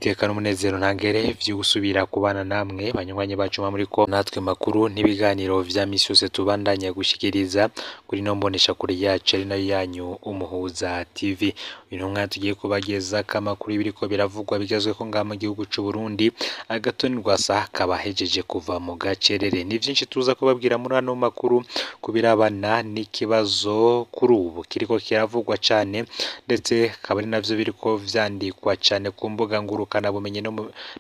Iteka n'umunezero ntangere vyo gusubira kubana namwe banywanyi bacu muriko natwe makuru n'ibiganiro vya misi yose tubandanya gushikiriza kuri no mbonesha kure yacu ari nayo yanyu Umuhuza TV. Uyu mwanya tugiye kubagezako amakuru y'ibiriko biravugwa bigezweko ngaha mu gihugu c'u Burundi. Agathon Rwasa akaba ahejeje kuva mu gacerere. Ni vyinshi tuza kubabwira muri ano makuru ku birabana n'ikibazo kuri ubu kiriko kiravugwa cane, ndetse akaba ari navyo biriko vyandikwa cane ku mbuga ngurukanabumenyi no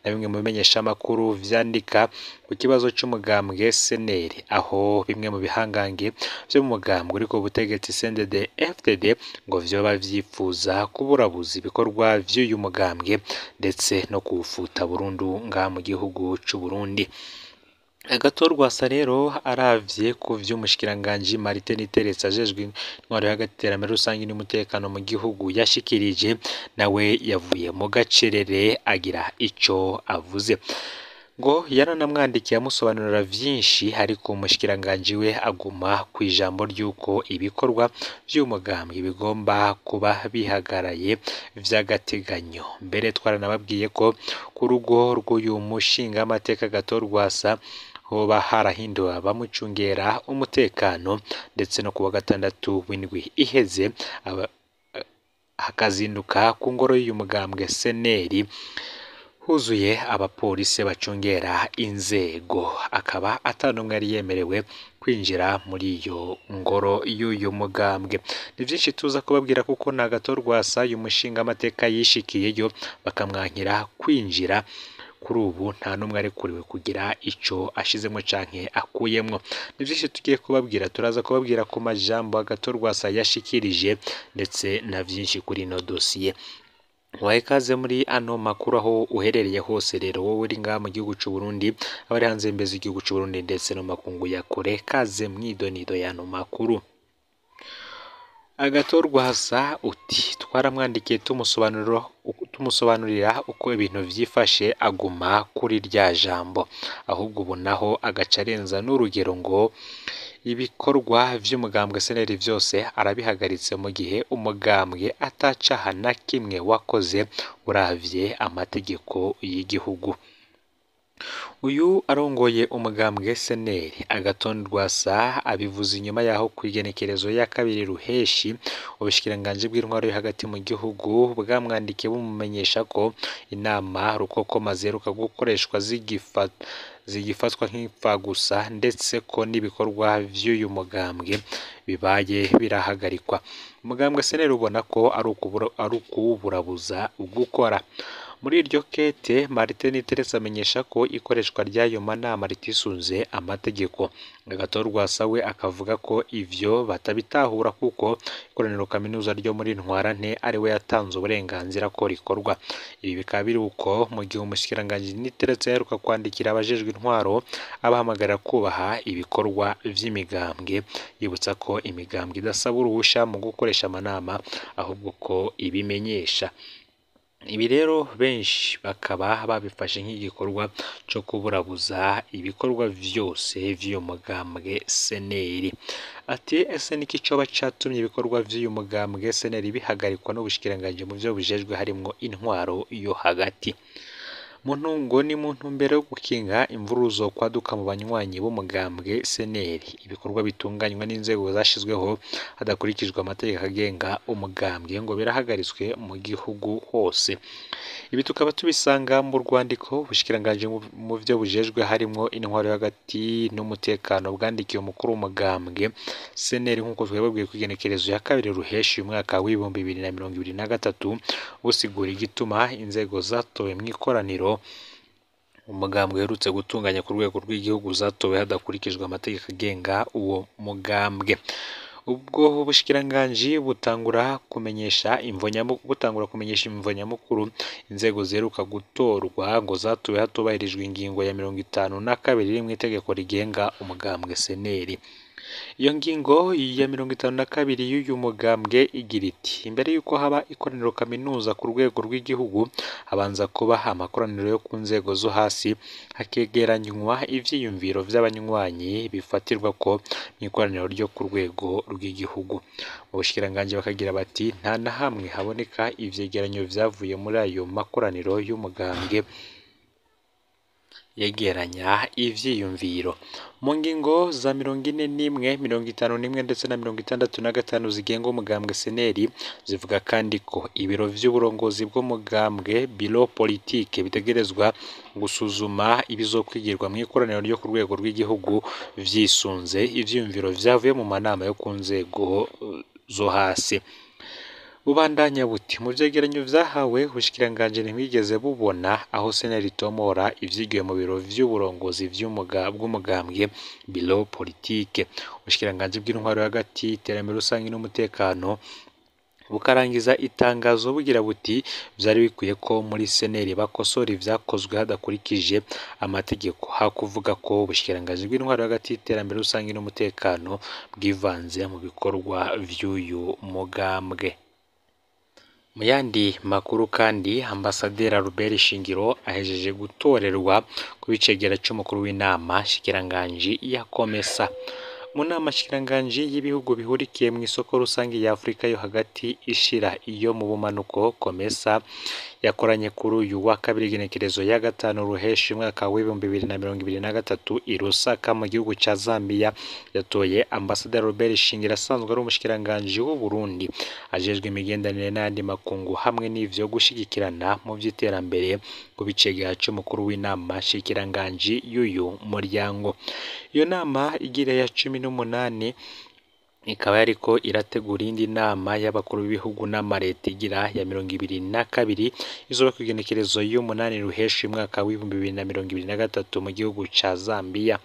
na bimwe mu bimenyeshamakuru vyandika ku kibazo c'umugambwe SNL, aho bimwe mu bihangange vyo mu mugambwe uriko ubutegetsi CNDD FDD ngo vyoba vyipfuza kuburabuza ibikorwa vy'uyu mugambwe ndetse no kuwufuta burundu ngaha mu gihugu c'u Burundi. Agathon Rwasa rero aravye ku vy'umushikiranganji Martin Niteretse ajejwe intwaro yo hagati, iterambere rusangi n'umutekano mu gihugu yashikirije, nawe yavuye mu gacerere agira ico avuze. Ngo yaranamwandikiye amusobanurira vyinshi, ariko umushikiranganji we aguma kw'ijambo ry'uko ibikorwa vy'umugambwe bigomba kuba bihagaraye vy'agateganyo. Mbere twaranababwiye ko ku rugo rw'uyu mushingamateka Agathon Rwasa hoba harahinduwe abamucungera umutekano, ndetse no kuwa gatandatu w'indwi iheze hakazinduka ku ngoro y'uyu mugambwe SNL huzuye abapolisi bacungera inzego, akaba atanumwe yari yemerewe kwinjira muri iyo ngoro y'uyu mugambwe. Ni vyinshi tuza kubabwira kuko na Agathon Rwasa uyu mushingamateka yishikiyeyo bakamwankira kwinjira. Kuri ubu nta n'umwe arekuriwe kugira ico ashizemwo canke akuyemwo. Ni vyinshi tugiye kubabwira, turaza kubabwira ku majambo Agathon Rwasa yashikirije ndetse na vyinshi kuri ino dosiye. Wahe ikaze muri ano makuru aho uherereye hose rero, wowe uri ngaha mu gihugu c'u Burundi, abari hanze y'imbibe z'igihugu c'u Burundi ndetse no makungu ya kure, kaze mwidonido y'ano makuru. Agathon Rwasa uti twaramwandikiye tumusobanurira uko ibintu vyifashe, aguma kuri rya jambo, ahubwo ubu naho agaca arenza n'urugero ngo ibikorwa vy'umugambwe SNL vyose arabihagaritse mu gihe umugambwe atacaha na kimwe wakoze uravye amategeko y'igihugu. Uyu arongoye umugambwe SNL Agathon Rwasa abivuze inyuma yaho kw'igenekerezo ya kabiri ruheshi ubushikiranganji bw'intwaro yo hagati mu gihugu bwamwandikiye bumumenyesha ko inama rukokoma ziheruka gukoreshwa zigifatwa nk'imfagusa, ndetse ko n'ibikorwa vy'uyu mugambwe bibaye birahagarikwa. Umugambwe SNL ubona ko ari ukuwuburabuza gukora. Muri iryo kete Martin Niteretse amenyesha ko ikoreshwa ry'ayo manama ritisunze amategeko. Agathon Rwasa we akavuga ko ivyo batabitahura kuko ikoraniro kaminuza ryo muri Ntwarante ari we yatanze uburenganzira ko rikorwa. Ibi bikaba biri uko mu gihe umushikiranganji Niteretse yaheruka kwandikira abajejwe intwaro abahamagarira kubaha ibikorwa vy'imigambwe, yibutsa ko imigambwe idasaba uruhusha mu gukoresha amanama ahubwo ko ibimenyesha. Ibi rero benshi bakaba babifashe nk'igikorwa co kuburabuza ibikorwa vyose vy'uyu mugambwe SNL. Ati ese niki coba catumye ibikorwa vy'uyu mugambwe SNL bihagarikwa n'ubushikiranganji mu vyo bujejwe harimwo intwaro yo hagati? Ngo ni mu ntumbero yo gukinga imvururu zokwaduka mu banywanyi b'umugambwe SNL, ibikorwa bitunganywa n'inzego zashizweho hadakurikijwe amategeko agenga umugambwe ngo birahagaritswe mu gihugu hose. Ibi tukaba tubisanga mu rwandiko ubushikiranganji mu vyo bujejwe harimwo intwaro yo hagati n'umutekano bwandikiye umukuru w'umugambwe SNL nk'uko twabibabwiye kw'igenekerezo ya kabiri ruheshi uyu mwaka w'2023, busigura igituma inzego zatowe mw'ikoraniro umugambwe uherutse gutunganya ku rwego rw'igihugu zatowe hadakurikijwe amategeko agenga uwo mugambwe. Ubwo bushikiranganji butangura kumenyesha imvo nyamukuru inzego ziheruka gutorwa ngo zatowe hatubahirijwe ingingo ya 52 iri mw'itegeko rigenga umugambwe SNL. Iyo ngingo ya 52 y'uyu mugambwe igira iti: imbere y'uko haba ikoraniro kaminuza ku rwego rw'igihugu, habanza kuba amakoraniro yo ku nzego zo hasi, hakegeranywa ivyiyumviro vy'abanywanyi bifatirwa ko mw'ikoraniro ryo ku rwego rw'igihugu. Mu bushikiranganji bakagira bati: nta na hamwe haboneka ivyegeranyo vyavuye muri ayo makoraniro y'umugambwe yegeranya ivyiyumviro. Mu ngingo za 41, 51 ndetse na 65 zigenga umugambwe seneri zivuga kandi ko ibiro vy'uburongozi bw'umugambwe biro politike bitegerezwa gusuzuma ibizokwigirwa mw'ikoraniro ryo ku rwego rw'igihugu vyisunze ivyiyumviro vyavuye mu manama yo ku nzego zo hasi. Bubandanya buti: mu vyegeranyo vyahawe ubushikiranganji ntibwigeze bubona aho seneri itomora ivyigiwe mu biro vy'uburongozi bw'umugambwe biro politike. Ubushikiranganji bw'intwaro hagati, iterambere rusangi n'umutekano bukarangiza itangazo bugira buti: vyari bikwiye ko muri seneri bakosora ivyakozwe hadakurikije amategeko, hakuvuga ko ubushikiranganji bw'intwaro hagati, iterambere rusangi n'umutekano bwivanze mu bikorwa vy'uyu mugambwe. Mu yandi makuru kandi, Ambasaderi Albert Shingiro ahejeje gutorerwa kuba icegera c'umukuru w'inama nshikiranganji ya COMESA. Mu nama nshikiranganji y'ibihugu bihurikiye mw'isoko rusangi ya Afurika yo hagati ishira iyo mu bumanuko COMESA yakoranye kuri uyu wa kabiri igenekerezo ya 5 Ruheshi umwaka w'2023 i Lusaka mu gihugu ca Zambia, yatoye Ambasaderi Albert Shingiro asanzwe ari umushikiranganji w'u Burundi ajejwe imigenderanire n'ayandi makungu hamwe n'ivyo gushigikirana mu vy'iterambere ku bicegera c'umukuru w'inama nshikiranganji y'uyu muryango. Iyo nama igira ya 18 ikaba yariko irategura iyindi nama y'abakuru b'ibihugu n'amareta igira ya 22 izoba kw'igenekerezo y'umunani Ruheshi umwaka w'2023 mu gihugu ca Zambia.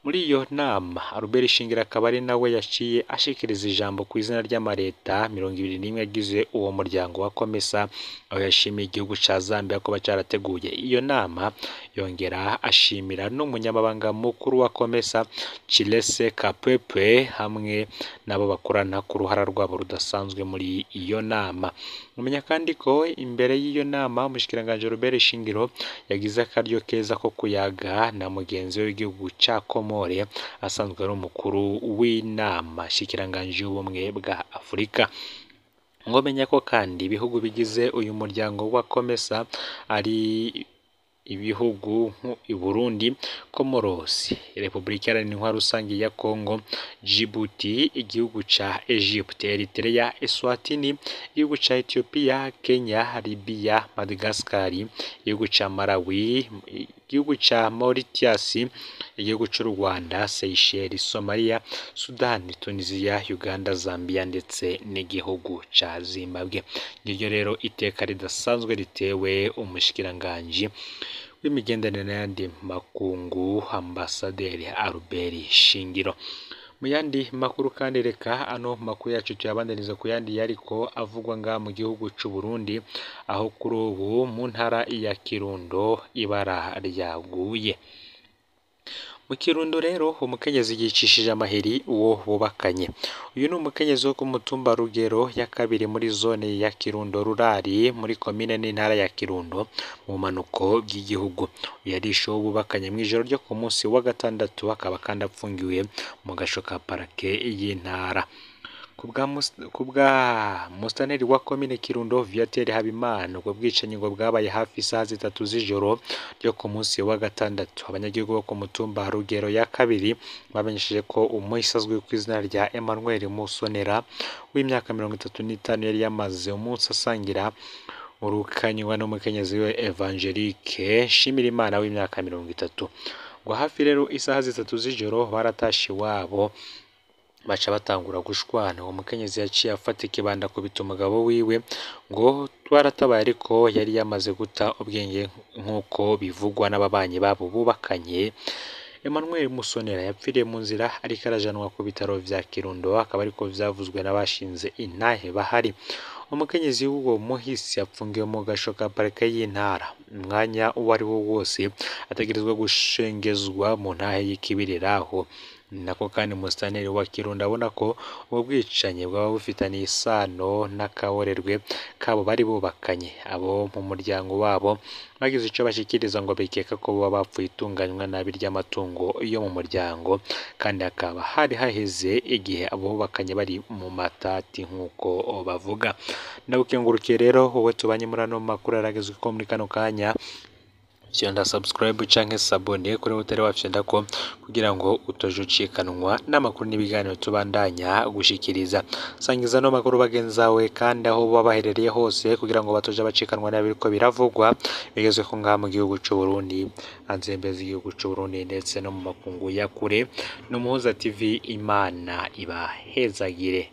Muri iyo nama Albert Shingiro akaba ari nawe yaciye ashikiriza ijambo ku izina ry'amareta 21 agize uwo muryango wa COMESA, aho yashimiye igihugu ca Zambia kuba carateguye iyo nama, yongera ashimira n'umunyamabanga mukuru wa COMESA Chilese Kapwepwe hamwe nabo bakorana ku ruhara rwabo rudasanzwe muri iyo nama. Mumenya kandi ko imbere y'iyo nama umushikiranganji Albert Shingiro yagize akaryo keza ko kuyaga na mugenzi we w'igihugu ca Komore asanzwe ari umukuru w'inama nshikiranganji y'ubumwe bwa Afurika. Mwomenya ko kandi ibihugu bigize uyu muryango wa COMESA ari ibihugu nk'u Burundi, Comoros, Repubulika Iharanira Intwaro Rusangi ya Congo, Djibouti, igihugu ca Egypte, Eritrea, Eswatini, igihugu ca Ethiopia, Kenya, Libya, Madagascar, igihugu ca Malawi, igihugu ca Mauritius, igihugu c'u Rwanda, Seychelles, Somalia, Sudan, Tunisia, Uganda, Zambia ndetse n'igihugu ca Zimbabwe. Ngiryo rero iteka ridasanzwe ritewe umushikiranganji w'imigenderanire n'ayandi makungu Ambasaderi Albert Shingiro. Mu yandi makuru kandi, reka ano makuru yacu tuyabandaniza ku yandi yariko avugwa nga mu gihugu c'u Burundi, aho kuri ubu mu ntara ya Kirundo ibara ryaguye. Mu Kirundo rero umukenyezi yicishije amaheri uwo bubakanye. Uyu ni umukenyezi wo ku mutumba Rugero ya kabiri muri zone ya Kirundo Rurari muri komine n'intara ya Kirundo mu bumanuko bw'igihugu. Uyu yarishe uwo bubakanye mw'ijoro ryo ku munsi wa gatandatu, akaba kandi apfungiwe mu gasho ka parake y'intara. Ku bwa musitanteri wa komine Kirundo Viateur Habimana, ubwo bwicanyi ngo bwabaye hafi isaha 3 z'ijoro ryo ku munsi wa gatandatu. Abanyagihugu bo ku mutumba Rugero ya kabiri bamenyesheje ko umuhisi azwi ku izina rya Emmanuel Musonera w'imyaka 35 yari yamaze umunsi asangira urukanywa n'umukenyezi we Evangelique Nshimirimana w'imyaka 30. Ngo hafi rero isaha 3 z'ijoro baratashe iwabo baca batangura gushwana. Uwo mukenyezi yaciye afata ikibanda akubita umugabo wiwe, ngo twaratabaye ariko yari yamaze guta ubwenge nk'uko bivugwa n'ababanyi babo bubakanye. Emmanuel Musonera yapfiriye mu nzira ariko arajanwa ku bitaro vya Kirundo, akaba ariko vyavuzwe n'abashinze intahe bahari. Umukenyezi w'uwo muhisi apfungiwe mu gasho ka parike y'intara. Umwanya uwo ari wo wose ategerezwa gushengezwa mu ntahe y'ikibiriraho. Nako kandi musitanteri wa Kirundo abona ko ubwo bwicanyi bwaba bufitaniye isano n'akaborerwe kabo bari bubakanye. Abo mu muryango wabo bagize ico bashikiriza ngo bikeka ko boba bapfuye itunganywa nabi ry'amatungo yo mu muryango, kandi hakaba hari haheze igihe abo bubakanye bari mu matati nk'uko bavuga. Ndagukengurukiye rero wowe tubanye muri ano makuru yaragezweko muri kano kanya. Fyonda subscribe canke sabone kuri utari wafyondako kugira ngo utoja ucikanwa n'amakuru n'ibiganiro tubandanya gushikiriza. Sangiza ano makuru bagenzawe kandi aho boba baherereye hose kugira ngo batoja bacikanwa n'ibiriko biravugwa bigezweko ngaha mu gihugu c'u Burundi, hanze y'imbibe z'igihugu c'u Burundi ndetse no mu makungu ya kure. Ni Umuhuza TV, Imana ibahezagire.